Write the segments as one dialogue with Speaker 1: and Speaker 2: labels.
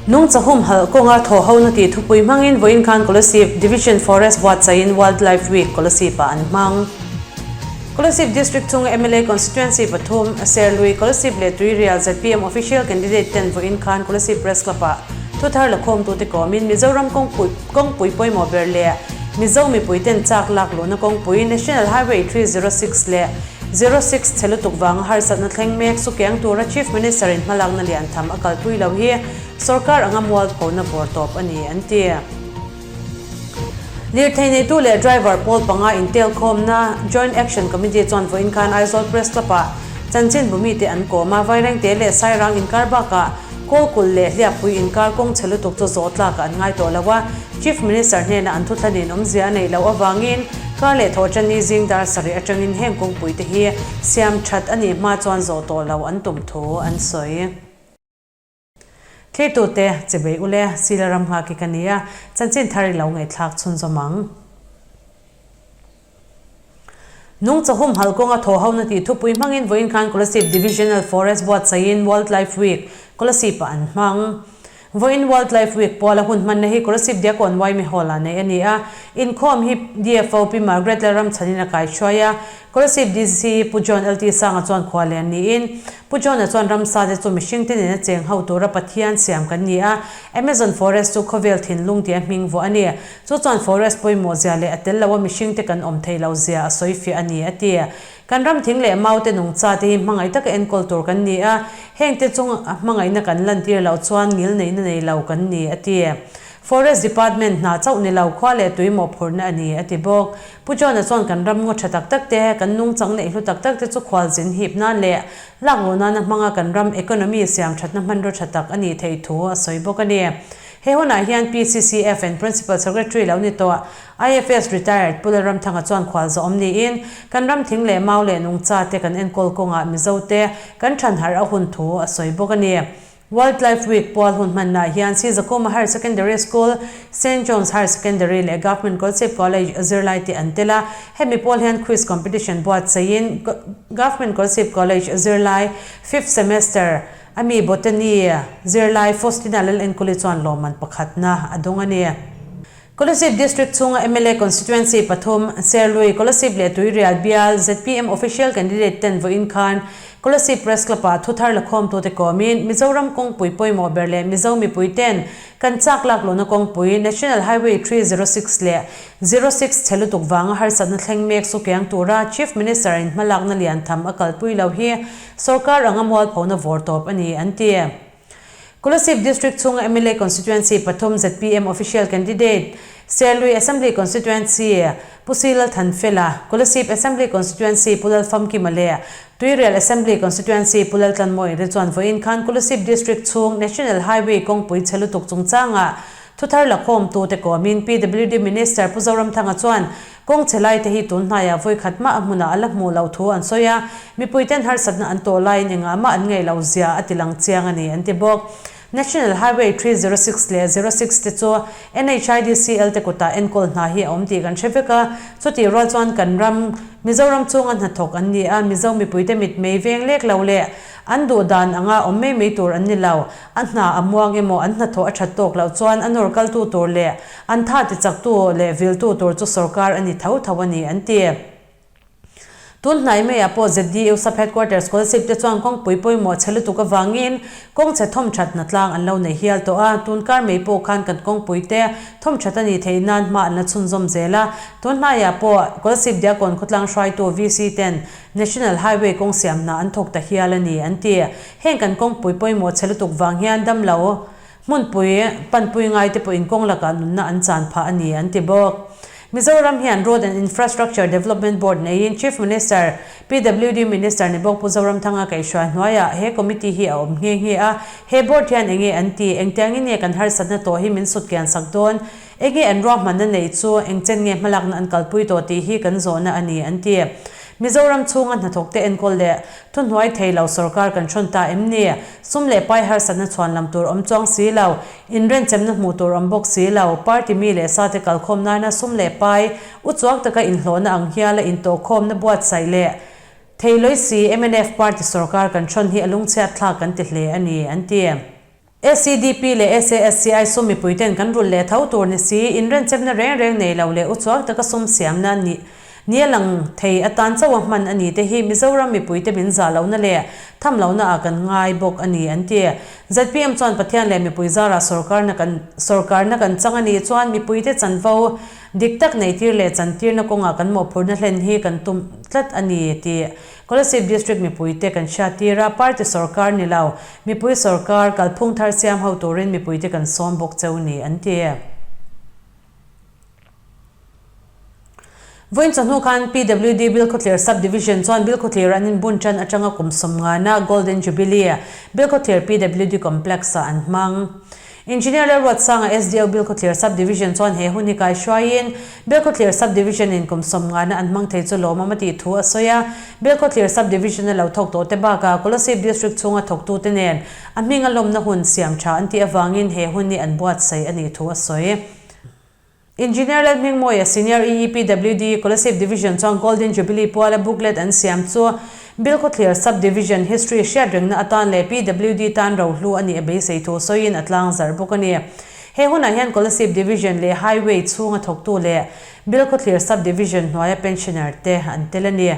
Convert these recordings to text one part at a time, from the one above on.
Speaker 1: Nungcha humhalh kawnga thawhhona tih thupui hmangin vawiin khan Kolasib Division Forest buatsaihin Wildlife Week Kolasib-ah an hmang. Kolasib District chhunga mla Constituency pathum, Serlui, Kolasib leh Tuirial zpm Official Candidate ten vawiin khan Kolasib Press Club-ah thuthar lakhawmtute kawmin Mizoram kawngpui pawimawh ber leh Mizo mipui ten chak lak luhna kawngpui National Highway 306 leh 06 chhe lutuk vanga harsatna thleng mek chu keng tura Chief Minister in hmalakna lian tham a kalpui lo hi sorkar anga mualphona vawr tawp a ni an ti. Lirthei neitu leh driver pawl panga intelkhawmna Joint Action Committee chuan vawiin khan Aizawl Press Club-ah chanchin bumite an kawm a, Vairengte leh Sairang inkar bakah Kawlkulh leh Hliappui inkar kawng chhe lutuk chu zawh tlakah an ngai tawh lo a, Chief Minister hnena an thuthlanin awmzia a neih loh avangin kar leh thawhṭanni zing dar sarih aṭangin heng kawngpuite hi siam ṭhat a nih hma chuan zawh tawh lo an tum thu an sawi. Thlirtute, Chibei ule, Sila ram nghak i ka ni a, chanchin thar i lo ngaihthlak chhunzawm ang. Nungcha humhalh kawnga thawhhona tih thupui hmangin vawiin khan Kolasib Divisional Forest buatsaihin Wildlife Week Kolasib-ah an hmang. Vawiin Wildlife Week puala hun hmanna hi Kolasib Diakon Yma Hall-ah neih a ni a. Inkhawm hi DFO Pi Margaret Lalramchhanin a kaihruai a. Kolasib DC Pu John LT Sanga chuan khua lian niin Pu John-a chuan ramsa te chu mihringte nena cheng ho tura Pathian siam kan ni a, Amazon Forest chu khawvel thinlung tia hming vuah a ni. Chu chuan forest pawimawh zia leh a tel loa mihringte kan awm thei lo zia a sawi fiah a ni, a ti. Kan ram thing leh maute nungcha te hi hmangaih taka enkawl tur kan ni a, hengte chung a hmangaihna kan lantir loh chuan ngil neihna nei lo kan ni, a ti. Forest Department hna chauh ni lo khua leh tui mawhphurhna a ni, a ti bawk. Pu John-a chuan kan ram ngaw tha tak tak te, kan nungchang neih hlu tak tak te chu khualzin hip nan leh lakluh nana hmanga kan ram economy siam thatna hmanraw tha tak a nih theih thu a sawi bawk a ni. He hunah hian PCCF and Principal Secretary lo ni tawh IFS Retired Pu Lalramthanga chuan khual zawhawm niin kan ram thing leh mau leh nungcha te kan enkawl kawngah Mizo te kan than harh a hun thu a sawi bawk a ni. Wildlife Week pual hun hmannaah hian Sizakuma Higher Secondary School, Saint John's Higher Secondary leh Government Kolasib College zirlai te an tel a. Hemi pawl hian Quiz Competition buatsaihin Government Kolasib College zirlai Fifth Semester A mi Botany zirlai Faustina Lalenkawli chuan lawmman pakhatna a dawng a ni. Kolasib District chhunga mla Constituency pathum, Serlui, Kolasib leh Tuirial bial zpm Official Candidate ten vawiin khan Kolasib Press Club-ah thuthar lakhawmtute kawmin Mizoram kawngpui pawimawh ber leh Mizo mipui ten kan chak lak lohna kawngpui National Highway 306 leh 06 chhe lutuk vanga harsatna thleng mek chu kiang tura Chief Minister in hmalakna lian tham a kalpui lo hi Sorkar anga mualphona vawr tawp a ni, an ti. Kolasib District chhunga mla Constituency pathum zpm Official Candidate, Serlui Assembly Constituency, Pu Si Lalthanfela, Kolasib Assembly Constituency, Pu Lalfamkima leh Tuirial Assembly Constituency, Pu Laltlanmawii te chuan vawiin khan Kolasib District chhung National Highway kawngpui chhe lutuk chungchangah thuthar lakhawmtute kawmin PWD Minister Pu Zoramthanga chuan Kawng chhe laite hi tun hnaiah vawi khat mah a hmunah a la hmuh loh thu an sawi a, mipuiten harsatna an tawh laiin engah mah an ngaih loh zia a ti lang chiang a ni an ti bawk. National Highway 306 leh 06 te chu NHIDCL te kutah enkawl hna hi a awm tih kan hre vek a, chutih rual chuan kan ram Mizoram chunga hnathawk an ni a, Mizo mipuite mitmei veng lek lo leh an duh dan anga awm mai mai tur an ni lo. A hna a muang emaw an hnathawh a that tawk loh chuan a nawr kaltu tur leh an tha tichaktu leh viltu tur chu sorkar a ni tho tho a ni, an ti. Tun hnai maiah pawh ZDU Sub Headquarters Scholarship te chuan kawngpui pawimawh chhe lutuk avangin kawng chhe thawm that hna tlang an lo nei hial tawh a, tun kar mai pawh khan kan kawngpui te thawm that a nih theih nan hma an la chhunzawm zel a, tun hnaiah pawh Scholarship Diakon khawtlang hruaitu VC ten National Highway kawng siam hna an thawk ta hial a ni, an ti. Heng kan kawngpui pawimawh chhe lutuk vang hian damlo hmunpui panpui ngai te pawhin kawng lakah nunna an chan phah a ni, an ti bawk. Mizoram hian Road and Infrastructure Development Board neiin Chief Minister, PWD Minister ni bawk Pu Zoramthanga kaihhruai hnuaiah he committee hi a awm nghe nghe a. He board hian enge an ti, engtiangin nge kan harsatna tawh hi min sut kian sak dawn, Enge an ruahmanna neih chu engchen nge hmalakna an kalpui tawh tih hi kan zawhna a ni, an ti. Mizoram chhunga hnathawkte enkawl leh thuhnuai thei lo sorkar kan hrawn ta em ni? Sum leh pai harsatna chhuan lam tur awm chuang si lo, inrenchemna hmuh tur awm bawk si lo, party mi leh sate kalkhawm nana sum leh pai uchuak taka inhlawhna ang hiala intawhkhawmna buatsaih leh thei lawi si mnf party sorkar kan hrawn hi a lungchhiat thlak kan ti hle a ni, an ti. SEDP leh SASCI sum mipuiten kan rulh leh tho tur ni si, inrenchemna reng reng nei lo leh uchuak taka sum siamna ni nia lang thei atan chauha hman a ni te hi Mizoram mipuite min zah lohna leh tham lohna ah kan ngai bawk a ni an ti. Zpm chuan Pathian leh mipui zarah sorkarna kan sorkarna kan chang a nih chuan mipuite chanvo dik tak neihtir leh chantirna kawngah kan mawhphurhna hlen hi kan tum tlat a ni tih Kolasib District mipuite kan hriattir a, party sorkar ni lo, mipui sorkar kalphung thar siam ho turin mipuite kan sawm bawk cheu ni, an ti. Vawiin chawhnu khan PWD Bilkhawthlir Sub Division chuan Bilkhawthlir an inbun tan atanga kum sawmngana Golden Jubilee Bilkhawthlir PWD Complex-ah an hmang. Engineer Lalruatsanga SDO Bilkhawthlir Sub Division chuan he hun hi kaihruaiin Bilkhawthlir Sub Division in kum sawmngana an hmang thei chu lawmawm a tih thu a sawi a. Bilkhawthlir Sub Division a lo thawk tawh te bakah Kolasib District chhunga thawktute nen a hming a lawmna hun siam tha an tih avangin he hun hi an buatsaih a nih thu a sawi. Engineer Lalhmingmawia, Senior EEPWD, Kolasib Division chuan Golden Jubilee puala booklet an siam chu Bilkhawthlir Sub Division History hriat rengna atan leh PWD tan rohlu a nih a beisei thu sawiin a tlang zarh bawk a ni. He hunah hian Kolasib Division leh Highway chhunga thawktu leh Bilkhawthlir Sub Division hnuaia pensioner te an tel a ni.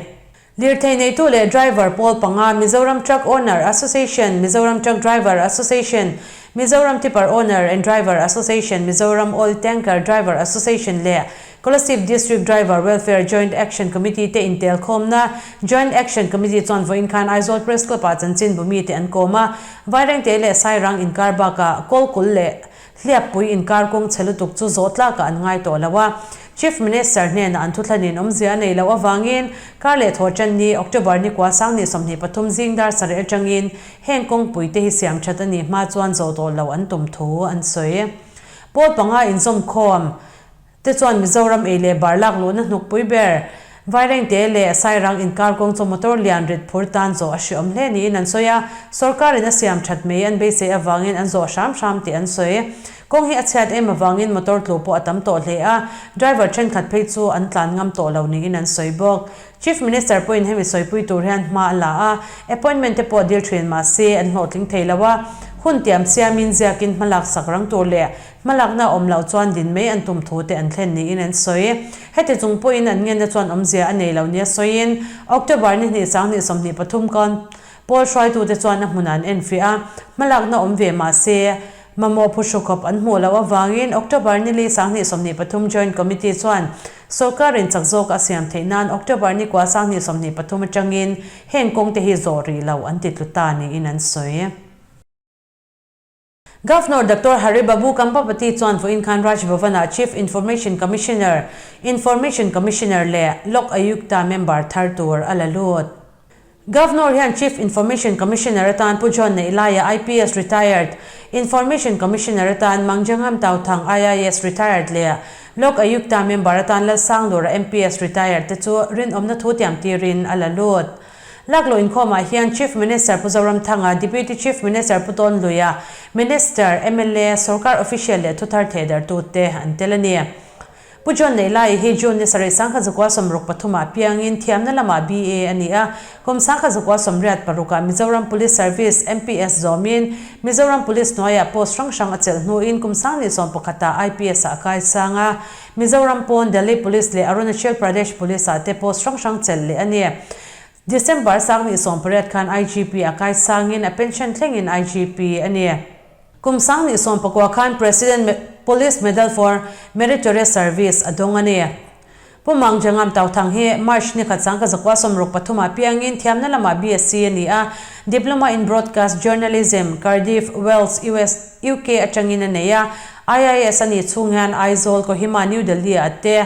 Speaker 1: Lirthei neitu leh driver pawl panga, Mizoram Truck Owner Association, Mizoram Truck Driver Association, Mizoram Tipper Owner and Driver Association, Mizoram Oil Tanker Driver Association leh Kolasib District Driver Welfare Joint Action Committee te intelkhawmna Joint Action Committee chuan vawiin khan Aizawl Press Club-ah chanchin bumi te an kawm a, Vairengte leh Sairang inkar bakah Kawlkul leh Hliappui inkar kawng chhe lutuk chu zawh tlakah an ngai tawh lo a, Chief Minister hnenah an thuthlanin awmzia a nei loh avangin kar leh thawh ṭan ni October ni kua sang ni 23 zing dar sarih aṭangin heng kawngpui te hi siam ṭhat a nih hma chuan zawh tawh loh an tum thu an sawi. Pawl panga inzawmkhawm Te chuan Mizoram ei leh bar lak luhna hnukpui ber Vairengte leh Sairang inkar kawng chu motor lian rit phur tan zawh a hreawm hle niin an sawi a, sorkarin a siam that mai an beisei avangin an zawh hram hram tih an sawi. Kawng hi a chhiat em avangin motor tlu pawh a tam tawh hle a, driver thenkhat phei chu an tlan ngam tawh lo niin an sawi bawk. Chief Minister pawhin hemi sawipui tur hian hma a la a, appointment te pawh dil thin mah se an hlawhtling thei lo a, hun tiam siamin ziakin hmalak sak rang tur leh Hmalakna awm loh chuan din mai an tum thu te an thlen niin an sawi. Heti chung pawhin an ngenna chuan awmzia a nei lo nia sawiin, October ni hnih sang hnih 23 khan Pawl hruaitute chuan a hmunah an enfiah a, hmalakna awm ve mah se, mamawh phuhru khawp an hmuh loh avangin October ni li sang hnih 23 Joint Committee chuan sawrkarin chak zawk a siam theih nan October ni kua sang hnih 23 atangin heng kawngte hi zawh rih loh an ti tlu ta niin an sawi. Governor Doctor Hari Babu Kambavati chuan vawiin khan Raj Bhavan-ah Chief Information Commissioner, Information Commissioner leh Lok Ayukta member thar tur a la lut. Governor hian Chief Information Commissioner atan Pu John Neihlaia IPS Retired, Information Commissioner atan Mangjangam Tauthang IIS Retired leh Lok Ayukta member atan Lalsanglura MPS Retired te chu rinawmna thu tiam tirin a la lut. Laklawh inkhawmah hian Chief Minister Pu Zoramthanga, Deputy Chief Minister Pu Tawnluia, Minister, mla, Sorkar official leh thuthar thehdarhtute an tel a ni. Pu John Neihlai hi June ni sarih 1963 ah piangin thiamna lamah BA a ni a, kum 1986 ah Mizoram Police Service, MPS, zawmin Mizoram Police hnuaiah post hrang hrang a chelh hnuin kum 2011 ah IPS ah a kaisang a, Mizoram pawn Delhi Police leh Arunachal Pradesh Police ah te post hrang hrang chelh leh a ni. December 2018 khan IGP a kai sangin a pension thlengin IGP a ni. Kum 2019 khan President Police Medal for Meritorious Service a dawng a ni. Pu Mangjangam Tauthang hi March ni khat 1963 ah piangin thiamna lamah BSc a ni a, Diploma in Broadcast Journalism, Cardiff, Wales, US, UK atangin a nei a. IIS a nih chhung hian Aizawl, Kohima, New Delhi ah te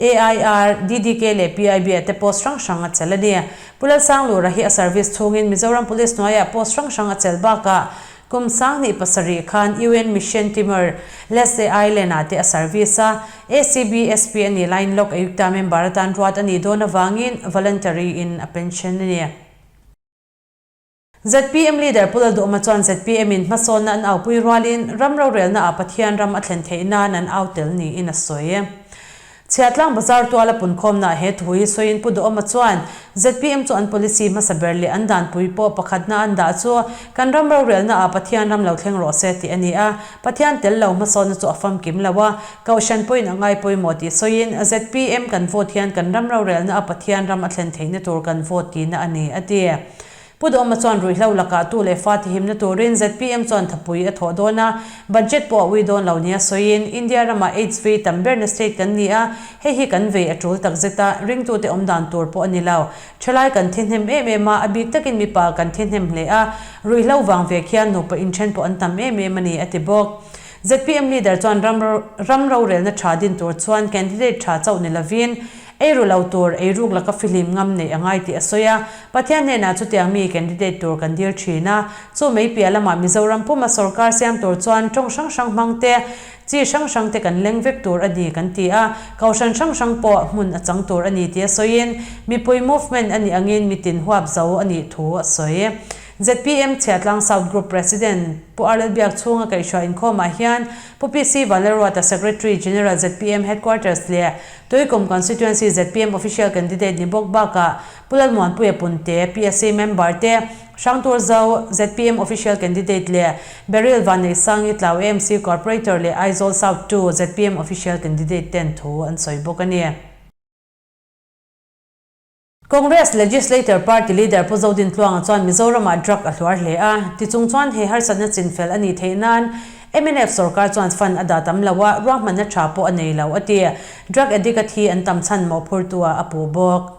Speaker 1: AIR, DDK leh PIB ah te post hrang hrang a chelh a ni. Pu Lalsanglura hi a service chhungin Mizoram Police hnuaiah post hrang hrang a chelh bakah kum 2007 khan UN Mission Timor Leste Island ah te a service a, ACB SP a nih laiin Lok Ayukta member atan ruat a nih dawn avangin voluntary in a pension a ni. Zpm Leader Pu Lalduhma chuan zpm in hmasawnna an aupui rualin ram rorelna ah Pathian ram a thlen theih nan an au tel niin a sawi. Chhiahtlang Bazar tuala punkhawmnaah he thu hi sawiin Pu Duhawma chuan zpm chu an policy hmasa ber leh an danpui pawh pakhatna an dah chu kan ram rorelnaah Pathian ram lo thleng rawh se tih a ni a, Pathian tel lo hmasawnna chu a famkim lo a, Kohhran pawhin a ngai pawimawh tih sawiin zpm kan vote hian kan ram rorelnaah Pathian ram a thlen theihna tur kan vote tihna a ni, a ti. Pu Duhawma chuan ruihhlo lakah tu leh fa tihimna turin zpm chuan thapui a thawh dawn a, budget pawh a ui dawn lo nia sawiin, India ramah aids vei tam berna state kan ni a, hei hi kan vei a tul takzet a, ringtute awm dan tur pawh a ni lo. Thalai kan thi hnem em em a, a bik takin mipa kan thi hnem hle a, ruihhlo vang vek hian nupa inthen pawh an tam em em a ni, a ti bawk. Zpm leader chuan ram ram rorelna tha din tur chuan candidate tha chauh ni lovin, Ei ru lo tur, ei ruk laka fihlim ngam neih a ngai tih a sawi a. Pathian hnenah chutiang mi candidate tur kan dil thin a. Chu mei piah lamah Mizoram puma sorkar siam tur chuan tawng hrang hrang hmang te, chi hrang hrang te kan leng vek tur a ni kan ti a. Kohhran hrang hrang pawh hmun a chang tur a ni tih a sawiin, mipui movement a nih angin mitin huap zo a nih thu a sawi. Zpm Chhiahtlang South Group President Pu Arlel Biak chhunga kaihhruai inkhawmah hian Pu PC Vanlalruata Secretary General zpm Headquarters leh Tuikum Constituency zpm Official Candidate ni bawk bakah Pu Lalmuanpuia Punte, PSC Member te, Hrangtur Zo, zpm Official Candidate leh Beryl Vanneihsangi Tlau AMC Corporator leh Aizawl South ii zpm Official Candidate ten thu an sawi bawk a ni. Congress Legislator Party Leader Pu Zodin Tluanga chuan Mizoramah drug a hluar hle a, tichung chuan he harsatna chinfel a nih theih nan mnf sorkar chuan fund a dah tam lo a, ruahmanna tha pawh a nei lo a ti. Drug addict a thi an tam chhan mawhphurtu ah a puh bawk.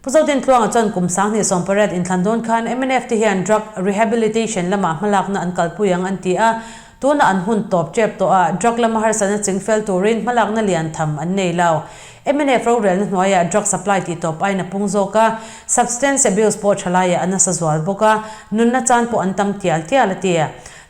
Speaker 1: Pu Zodin Tluanga chuan kum 2018 inthlan dawn khan mnf te hian drug rehabilitation lamah hmalakna an kalpui ang an ti a, Tuna an hun tawp tep tawh a, drug lama harsatna chingfel turin hmalakna lian tham an nei lo. Mnf rorelna hnuaiah drug supply tih tawp aiin a pung zawk a, substance abuse pawh tha laiah a nasa zual bawk a, nunna chan pawh an tam tial tial a ti.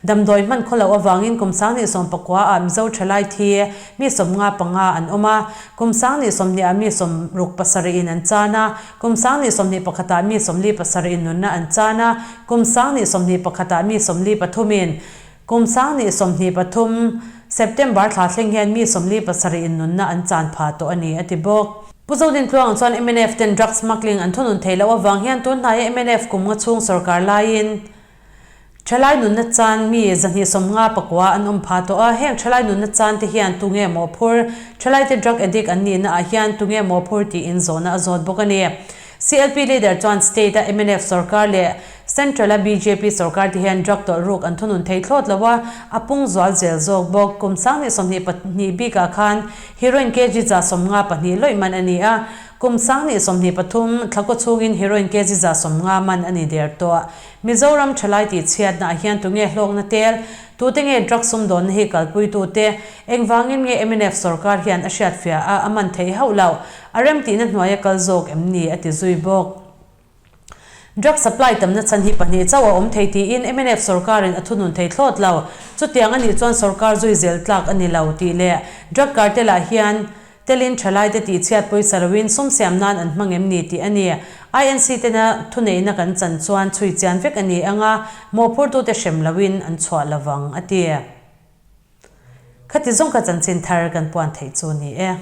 Speaker 1: Damdawi hman khaw loh avangin kum 2019 ah Mizo thalai thi mi 55 an awm a, kum 2020 ah mi 67 in an chan a, Kum 2021 ah mi 47 in nunna an chan a, kum 2021 ah mi 43 in Kum 2023 September thla thleng hian mi 47 in nunna an chan phah tawh a ni, a ti bawk. Pu Zodintluang chuan mnf ten drug smuggling an thunun theih loh avang hian tun hnaia mnf kum nga chhung sorkar laiin Thalai nunna chan mi 259 an awm phah tawh a, heng thalai nunna chan te hian tunge mawhphur, thalaite drug addict an nihna ah hian tunge mawhphur tiin zawhna a zawt bawk a ni. CLP leader chuan state a mnf sorkar leh central a bjp sorkar te hian drug tawlh ruk an thunun thei thlawt lo a, a pung zual zel zawk bawk. Kum 2022 bikah khan heroin kg 52 lawih man a ni a, kum 2023 thlakaw chhungin heroin kg 150 man a ni der tawh. Mizoram thalai tih chhiatna ah hian tunge hlawkna tel, tute nge drug sumdawnna hi kalpuitute, engvangin nge mnf sorkar hian a hriatfiah a a man theih hauh loh, a remtihna hnuaia kal zawk em ni a ti zui bawk. Drug supply tamna chhan hi pahnih chauh a awm thei tiin mnf sorkarin a thunun thei thlawt lo, chutiang a nih chuan sorkar zui zel tlak a ni lo tih leh drug cartel ah hian Telin thalaite tihchhiat pawisa loin sum siam nan an hmang em ni tih a ni. INC tena thuneihna kan chan chuan chhui chian vek a ni ang a, mawhphurtute hrem loin an chhuah lovang, a ti. Khati zawng kha chanchin thar kan puan theih chu ni e.